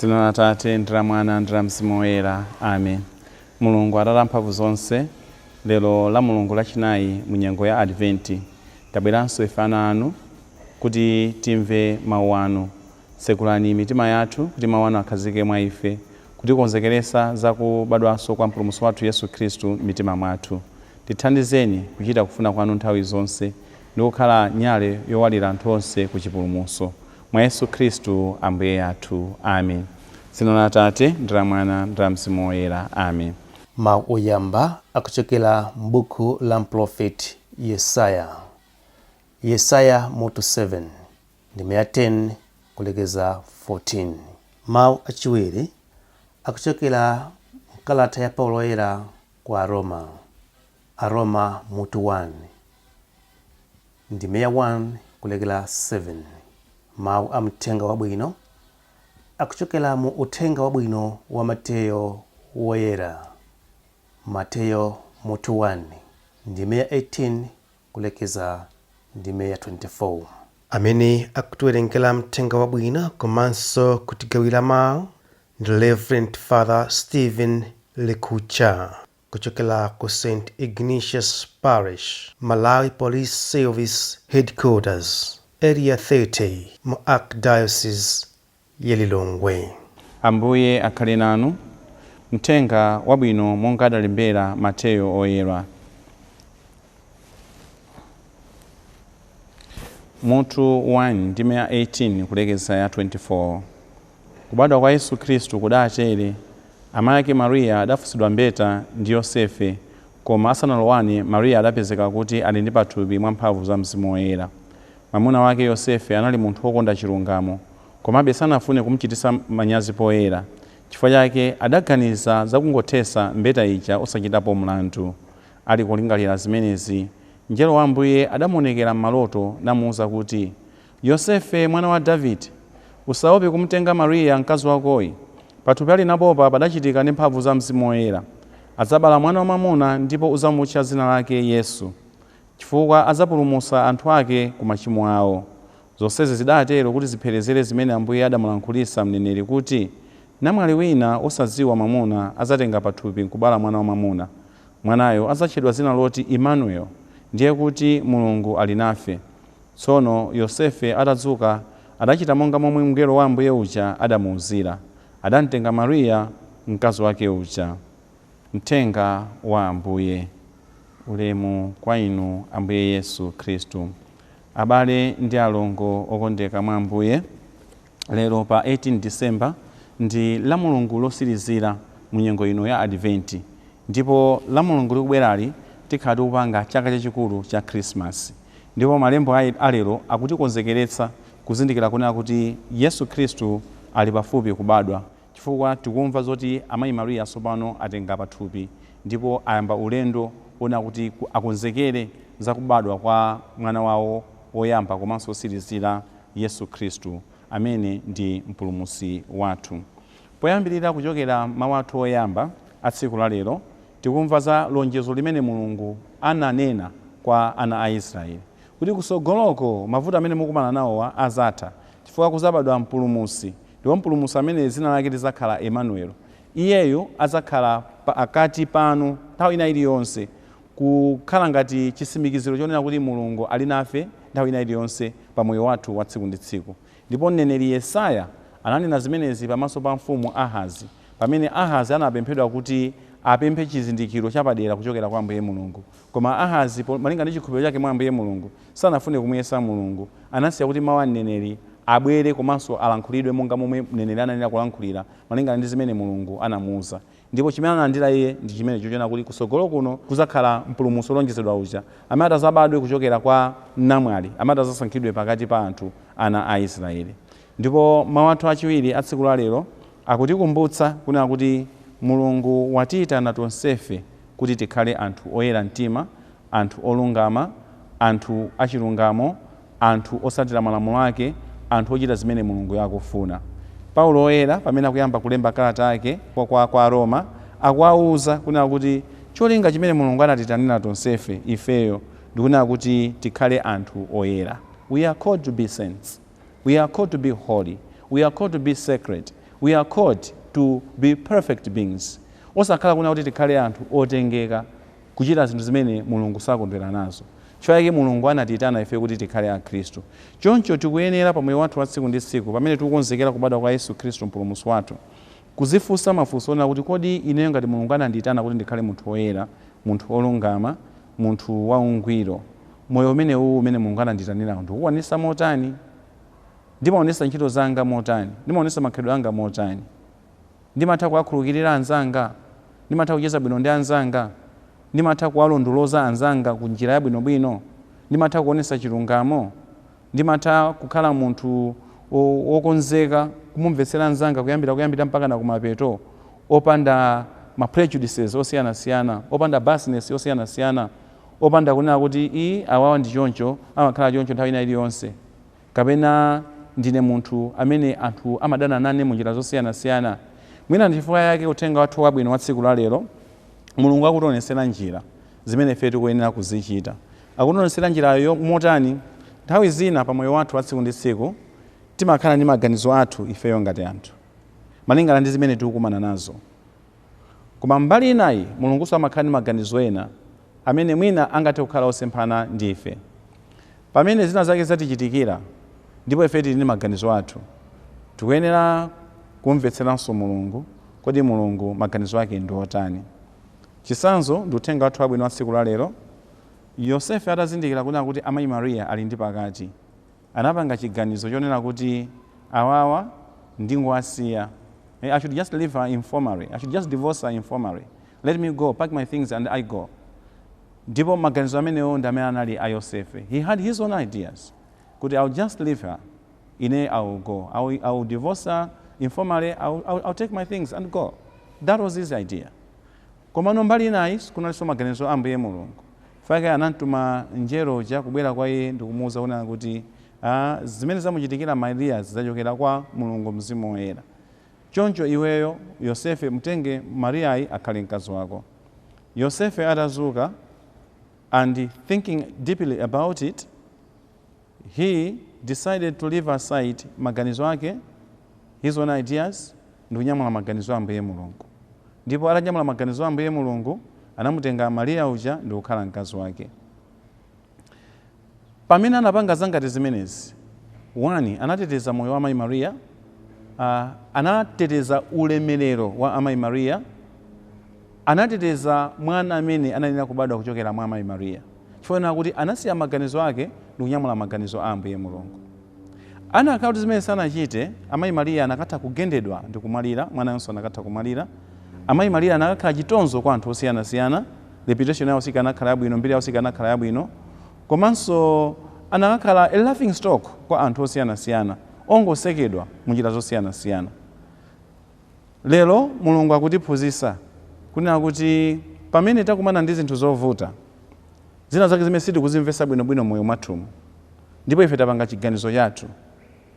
Dzina la Atate ndi la Mwana ndi la Mzimu Woyera. Amen. Mulungu Atate amphamvu zonse, lero la Mulungu lachinayi mu nyengo ya Adventi, tabweranso ife ana anu kuti timve mawu anu. Tsekulani mitima yathu kuti mawu anu akhazike mwa ife, kutikonzekeretsa za kubadwanso kwa Mpulumutsi wathu Yesu Khristu m'mitima mwathu. Tithandizeni kuchita kufuna kwanu nthawi zonse ndi kukhala nyale yowalira anthu onse ku chipulumutso. Mwa Yesu Khristu Ambuye athu. Amen. Dzina la Atate ndi la Mwana ndi la Mzimu Woyera. Amen. Mawu oyamba akuchokera m'buku la mprofeti Yesaya. Yesaya mutu 7 ndime ya 10 kulekeza 14. Mawu achiwiri akuchokera mkalata ya Paulo Woyera kwa Aroma. Aroma mutu 1 ndime ya 1 kulekera 7. Mawu a mthenga wabwino akuchokera mu Uthenga Wabwino wa Mateyo Woyera. Mateyo mutu 1 ndime ya 18 kulekeza ndime ya 24. Amene akutiwerengera mthenga wabwino komanso kutigawira mawu ndi Reverend Father Stephen Lekucha kuchokera ku St Ignatius Parish, Malawi Police Service Headquarters, Area 30 mu Archdiocese ya Lilongwe. Ambuye akhale nanu. Mthenga wabwino monga adalembera Mateyo Oyera. Mutu 1 ndime ya 18 kulekeza ya 24. Kubadwa kwa Yesu Khristu kudatere: amayi ake Mariya adafunsidwa mbeta ndi Yosefe, koma asanalowane, Mariya adapezeka kuti ali ndi pathupi mwa mphamvu za Mzimu Woyera. Mwamuna wake Yosefe anali munthu wokonda chilungamo, komabe sanafune kumchititsa manyazi poyera. Chifukwa chake adaganiza zakungothetsa mbeta ija osachitapo mlandu. Ali kulingalira zimenezi, mngelo wa Ambuye adamuonekera m'maloto namuwuza kuti, Yosefe mwana wa Davide, usaope kumtenga Mariya mkazi wakoyi. Pathupi ali napopa padachitika ndi mphamvu za Mzimu Woyera. Adzabala mwana wamwamuna ndipo udzamutcha dzina lake Yesu, chifukwa adzapulumutsa anthu ake ku machimo awo. Zonsezi zidatero kuti zipherezere zimene Ambuye adamulankhulitsa mneneri kuti, Namwali wina wosadziwa mwamuna adzatenga pathupi nkubala mwana wamwamuna. Mwanayo adzatchedwa dzina loti Imanueli, ndiye kuti Mulungu ali nafe. Tsono Yosefe atadzuka, adachita monga momwe mngelo wa Ambuye uja adamuuzira. Adamtenga Mariya mkazi wake uja. Mthenga wa Ambuye. Ulemu kwa inu Ambuye Yesu Khristu. Abale ndi alongo okondeka mwa Ambuye, lero pa 18 December ndi la Mulungu losirizira mu nyengo ino ya Adventi, ndipo la Mulungu likubwerali tikhala tikupanga chaka chachikulu cha Khrisimasi. Ndipo malembo alero akutikonzekeretsa kuzindikira kunena kuti Yesu Khristu ali pafupi kubadwa, chifukwa tikumva zoti amayi Mariya tsopano atenga pathupi ndipo ayamba ulendo wonena kuti akonzekere za kubadwa kwa mwana wawo woyamba komanso wosirizira, Yesu Khristu, amene ndi Mpulumutsi wathu. Poyambirira, kuchokera mawu athu oyamba a tsiku la lero, tikumva za lonjezo limene Mulungu ananena kwa ana a Israeli kuti kusogoloko mavuto amene mukumana nawowa azatha, chifukwa kuzabadwa Mpulumutsi, ndipo Mpulumutsi amene dzina lake lizakhala Emanuelo. Iyeyo adzakhala pakati panu nthawi ina iliyonse, kukhala ngati chisimikiziro chonena kuti Mulungu ali nafe nthawi ina iliyonse pa moyo wathu wa tsiku ndi tsiku. Ndipo mneneri Yesaya ananena zimenezi pamaso pa mfumu Ahazi, pamene Ahazi anapemphedwa kuti apemphe chizindikiro chapadera kuchokera kwa Ambuye Mulungu. Koma Ahazi, malinga ndi chikhulupiriro chake mwa Ambuye Mulungu, sanafune kumuyesa Mulungu. Anasiya kuti mawu a mneneri abwere komanso alankhulidwe monga momwe mneneri ananena kulankhulira, malingana ndi zimene Mulungu anamuuza. Ndipo chimene analandira iye ndi chimenecho, chonena kuti kusogolo kuno kuzakhala Mpulumutsi wolonjezedwa uja, amene atazabadwe kuchokera kwa namwali, amene atazasankhidwe pakati pa anthu ana a Israeli. Ndipo mawu athu achiwiri a tsiku la lero akutikumbutsa kunena kuti Mulungu watiyitana tonsefe kuti tikhale anthu oyera mtima, anthu olungama, anthu achilungamo, anthu osatira malamulo ake, anthu ochita zimene Mulungu akufuna. Paulo Woyera, pamene akuyamba kulemba kalata yake kwa Aroma, akuwauza kunena kuti cholinga chimene Mulungu anatitanira tonsefe ifeyo ndikunena kuti tikhale anthu oyera. We are called to be saints. We are called to be holy. We are called to be sacred. We are called to be perfect beings, osakhala kuna kuti tikhale anthu otengeka kuchita zinthu zimene Mulungu sakondwera nazo. Chifukwa chake Mulungu anatiyitana ife kuti tikhale Akhristu. Choncho tikuyenera pamoyo wathu wa tsiku ndi tsiku, pamene tikukonzekera kubadwa kwa Yesu Khristu Mpulumutsi wathu, kuzifunsa mafunso onena kuti, kodi ineyo ngati Mulungu anandiyitana kuti ndikhale munthu woyera, munthu wolungama, munthu waungwiro, moyo umenewu umene Mulungu anandiyitanira ndikuwukwanitsa motani? Ndimaonetsa ntchito zanga motani? Ndimaonetsa makhalidwe anga motani? Ndimatha kuwakhululukirira anzanga? Ndimatha kucheza bwino ndi anzanga? Ndimatha kuwalondoloza anzanga ku njira yabwinobwino? Ndimatha kuonetsa chilungamo? Ndimatha kukhala munthu wokonzeka kumumvetsera anzanga kuyambira mpaka na kumapeto, opanda ma prejudices osiyanasiyana, opanda biasness osiyanasiyana, opanda kunena kuti i awawa ndi choncho, amakhala choncho nthawi ina iliyonse, kapena ndine munthu amene anthu amadana nane munjira zosiyanasiyana? Mwina ndi chifukwa yake uthenga wathu wabwino wa tsiku la lero, Mulungu akutionetsera njira zimene ife tikuyenera kuzichita. Akutionetsera njirayo motani? Nthawi zina pamoyo wathu wa tsiku ndi tsiku timakhala ndi maganizo athu ifeyo ngati anthu, malingana ndi zimene tikukumana nazo. Koma mbali inayi, Mulungunso amakhala ndi maganizo ena amene mwina angathe kukhala osemphana ndi ife. Pamene zina zake zatichitikira ndipo ife tili ndi maganizo athu, tikuyenera kumvetseranso Mulungu. Kodi Mulungu maganizo ake ndi otani? Chitsanzo ndi uthenga wathu wabwino wa tsiku la lero. Yosefe atazindikira kunena kuti amayi Mariya ali ndi pakati, anapanga chiganizo chonena kuti awawa ndingowasiya. I should just leave her informally. I should just divorce her informally. Let me go, pack my things and I go. Ndipo maganizo amenewo ndi amene anali a Yosefe. He had his own ideas kuti, "I'll just leave her, ine I will go, I will divorce her informally, I'll take my things and go." That was his idea. Komano mbali inayi kunalinso maganizo a Ambuye Mulungu. Fake anamtuma mngelo uja kubwera kwa iye ndikumuwuza kunena kuti zimene zamuchitikira Mariya zachokera kwa Mulungu Mzimu Woyera. Choncho iweyo Yosefe, mtenge Mariyayi akhale mkazi wako. Yosefe atazuka and thinking deeply about it, he decided to leave aside maganizo ake, his own ideas, ndikunyamula maganizo a Ambuye Mulungu. Ndipo atanyamula maganizo a Ambuye Mulungu, anamutenga Mariya uja ndikukhala mkazi wake. Pamene anapanga zangati zimenezi, one, anateteza moyo wa amayi Mariya, anateteza ulemerero wa amayi Mariya, anateteza mwana amene anayenera kubadwa kuchokera mwa amayi Mariya, chifukwa kuti anasiya maganizo ake ndikunyamula maganizo a Ambuye Mulungu. Anakhala kuti zimene sanachite, amayi Mariya anakatha kugendedwa ndi kumwalira, mwanayonso anakatha kumwalira. Amayi Mariya anakakhala chitonzo kwa anthu osiyanasiyana, reputation yawo sikanakhala yabwino, mbiri yawo sikanakhala yabwino, komanso anakakhala a laughing stock kwa anthu osiyanasiyana, ongosekedwa munjira zosiyanasiyana. Lero Mulungu akutiphunzitsa kunena kuti pamene takumana ndi zinthu zovuta zina zake zimene sitikuzimvetsa bwinobwino moyo mwathumu, ndipo ife tapanga chiganizo chathu,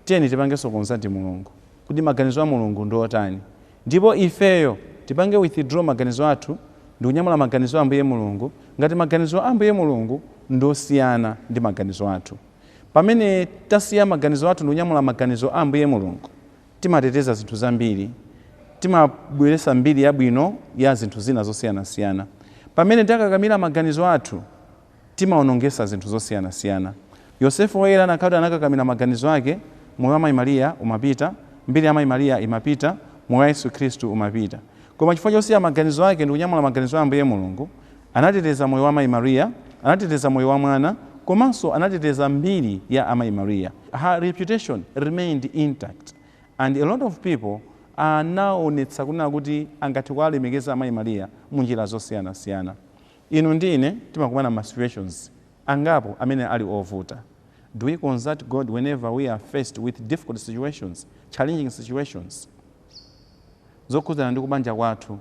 tiyeni tipangenso consult Mulungu kuti maganizo a Mulungu ndi otani, ndipo ifeyo tipange withdraw maganizo athu ndi kunyamula maganizo a Ambuye Mulungu ngati maganizo a Ambuye Mulungu ndosiyana ndi maganizo athu. Pamene tasiya maganizo athu ndi kunyamula maganizo a Ambuye Mulungu, timateteza zinthu zambiri, timabweretsa mbiri yabwino ya zinthu zina zosiyanasiyana. Pamene takakamira maganizo athu, timaonongesa zinthu zosiyanasiyana. Yosefu woyera anakhala kuti anakakamira maganizo ake, moyo wa mayi Mariya umapita, mbiri ya mayi Mariya imapita, moyo wa Yesu Khristu umapita. Koma chifukwa chosiya maganizo ake ndi kunyamula maganizo a Ambuye Mulungu, anateteza moyo wa mayi Mariya, anateteza moyo wa mwana, komanso anateteza mbiri ya amayi Mariya. Her reputation remained intact and a lot of people anaonetsa kunena kuti angathe kuwalemekeza amayi Mariya mu njira zosiyanasiyana. Inu ndi ine timakumana ma situations angapo amene ali ovuta. Do we consult God whenever we are faced with difficult situations, challenging situations zokhudzana ndi kubanja kwathu?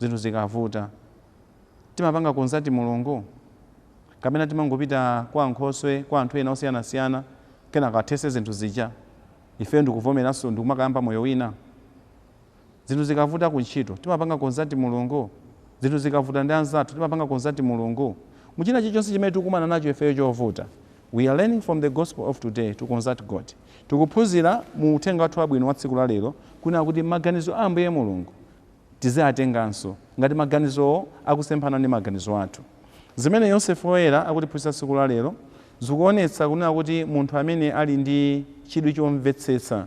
Zinthu zikavuta, timapanga consult Mulungu, kapena timangopita kwa ankhoswe, kwa anthu ena osiyanasiyana, kenaka athese zinthu zija, ife ndikuvomeranso ndikumakayamba moyo wina? Zinthu zikavuta kuntchito, timapanga consult Mulungu? Zinthu zikavuta ndi anzathu, timapanga consult Mulungu? Muchina chilichonse chimene tikukumana nacho ifeyo chovuta, We are learning from the gospel of today to consult God. Tikuphunzira mu uthenga wathu wabwino wa tsiku la lero kunena kuti maganizo a Ambuye Mulungu tiziatenganso ngati maganizowo akusemphana ndi maganizo athu. Zimene Yosefe Woyera akutiphunzitsa tsiku la lero zikuonetsa kunena kuti munthu amene ali ndi chidwi chomvetsetsa,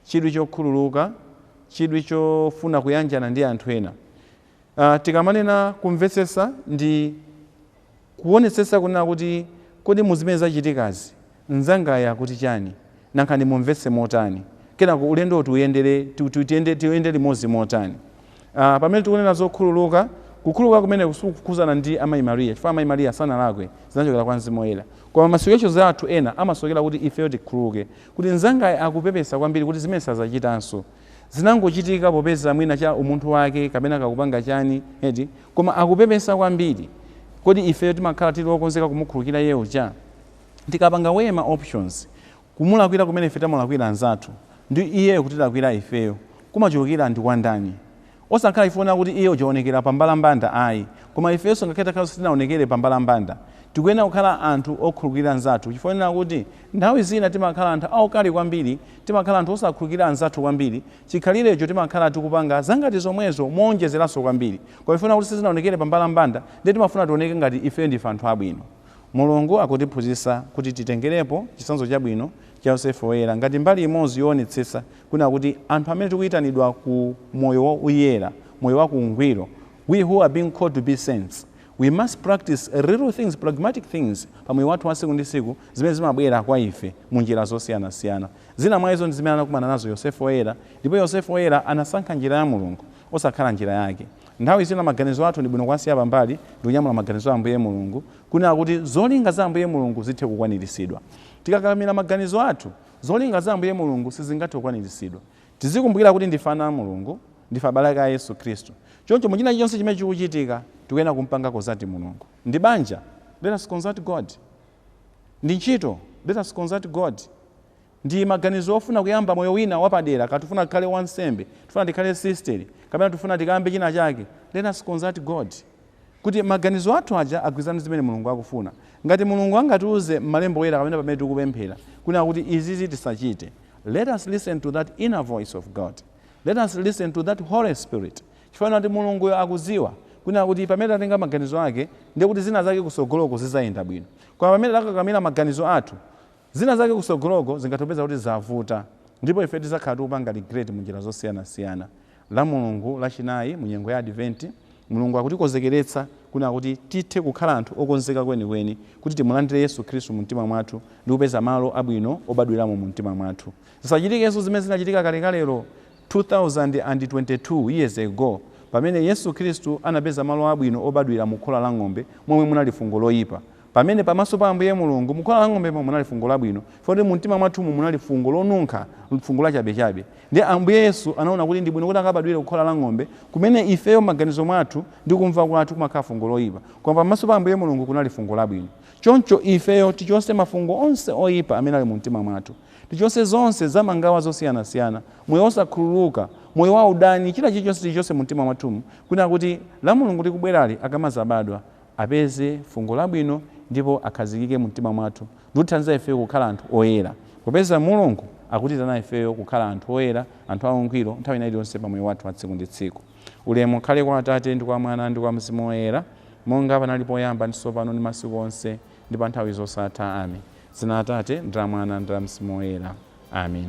chidwi chokhululuka, chidwi chofuna kuyanjana ndi anthu ena. Tikamanena kumvetsetsa ndi kuonetsetsa kunena kuti kodi muzimene zachitikazi mnzangayi akuti chani, nanga ndimumvetse motani, kenako ulendo tiyende limodzi motani. Pamene tikunena zokhululuka, kukhululuka kumene sikukhuzana ndi amayi Mariya, chifukwa amayi Mariya sanalakwe, zinachokera kwa Mzimu Woyera. Koma ma situations athu ena amasokera kuti ifeyo tikhululuke, kuti mnzangayi akupepesa kwambiri kuti zimene sazachitanso, zinangochitika popeza mwina cha umunthu wake kapena kakupanga chani eti, koma akupepesa kwambiri. Kodi ifeyo timakhala tili okonzeka kumukhululukira iye uja? Tikapanga weigh ma options, kumulakwira kumene ife tamulakwira anzathu ndi iyeyo kutilakwira ifeyo, kumachulukira ndi kwa ndani? Osakhala ifuna kuti iye ujaonekera pambalambanda ayi, koma ifenso ngakhale takhala sitinaonekere pambalambanda, tikuyenera kukhala anthu okhululukira anzathu, chifukwa kuti nthawi zina timakhala anthu aukali kwambiri, timakhala anthu osakhululukira anzathu kwambiri. Chikhalirecho timakhala tikupanga zangati zomwezo moonjezeranso kwambiri, koma ifuna kuti sizinaonekere pambalambanda, ndiye timafuna tioneke ngati ife ndife anthu abwino. Mulungu akutiphunzitsa kuti titengerepo chitsanzo chabwino cha Yosefe Woyera ngati mbali imodzi yoonetsetsa kunena kuti anthu amene tikuyitanidwa ku moyo wa uyera, moyo wa kuungwiro, we who are being called to be saints, we must practice real things, pragmatic things pa moyo wathu wa tsiku ndi tsiku zimene zimabwera kwa ife mu njira zosiyanasiyana. Zina mwa izo ndi zimene anakumana nazo Yosefe Woyera, ndipo Yosefe Woyera anasankha njira ya Mulungu osakhala njira yake. Nthawi zina maganizo athu ndi bwino kuwasiya pambali ndi kunyamula maganizo a Ambuye Mulungu, kunena kuti zolinga za Ambuye Mulungu zithe kukwaniritsidwa. Tikakamira maganizo athu, zolinga za Ambuye Mulungu sizingathe kukwaniritsidwa. Tizikumbukira kuti ndife ana a Mulungu, ndife abale ake a Yesu Khristu. Choncho muchina chilichonse chimene chikuchitika tikuyenera kumpanga consult Mulungu. Ndi banja, let us consult God. Ndi ntchito, let us consult God. Ndi maganizo ofuna kuyamba moyo wina wapadera, ka tifuna tikhale wansembe, tifuna tikhale sister, kapena tifuna tikambe china chake, let us consult God, kuti maganizo athu aja agwirizane zimene Mulungu akufuna. Ngati Mulungu angatiuze m'malembo oyera kapena pamene tikupemphera kunena kuti izizi tisachite, let us listen to that inner voice of God, let us listen to that Holy Spirit, chifukwa kuti Mulunguyo akudziwa kunena kuti pamene tatenga maganizo ake ndiye kuti zina zake kusogoloko zizayenda bwino. Koma pamene takakamira maganizo athu, zina zake kusogoloko zingatopeza kuti zavuta, ndipo ife tizakhala tikupanga regret mu njira zosiyanasiyana. La Mulungu lachinayi mu nyengo ya Adventi, Mulungu akutikonzekeretsa kunena kuti tithe kukhala anthu okonzeka kwenikweni kuti timulandire Yesu Khristu mu mtima mwathu ndi kupeza malo abwino obadwiramo mu mtima mwathu. Zisachitikenso zimene zinachitika kalekalero 2022 years ago, pamene Yesu Khristu anapeza malo abwino obadwira mu khola la ng'ombe momwe munali fungo loyipa, pamene pamaso pa Ambuye Mulungu mukhola la ng'ombemo munali fungo labwino, foti mu mtima mwathumu munali fungo lonunkha, fungo lachabechabe. Ndi Ambuye Yesu anaona kuti ndi bwino kuti akabadwire kukhola la ng'ombe kumene ifeyo maganizo mwathu ndi kumva kwathu kumakhala fungo loyipa, koma pamaso pa Ambuye Mulungu kunali fungo labwino. Choncho ifeyo tichotse mafungo onse oyipa amene ali mu mtima mwathu, tichotse zonse zamangawa zosiyanasiyana, moyo wosakhululuka, moyo wa udani, china chilichonse tichotse mu mtima mwathumu, kunena kuti la Mulungu likubwerali akamazabadwa apeze fungo labwino ndipo akhazikike mu mtima mwathu ndikuthandiza ifeyo kukhala anthu oyera, popeza Mulungu akutitana ifeyo kukhala anthu oyera, anthu aungwiro nthawi ina iliyonse pa moyo wathu wa tsiku ndi tsiku. Ulemu ukhale kwa Atate ndi kwa Mwana ndi kwa Mzimu Woyera, monga panali poyamba ndi tsopano ndi masiku onse ndi pa nthawi zosatha. Amen. Dzina la Atate ndi la Mwana ndi la Mzimu Woyera. Amen.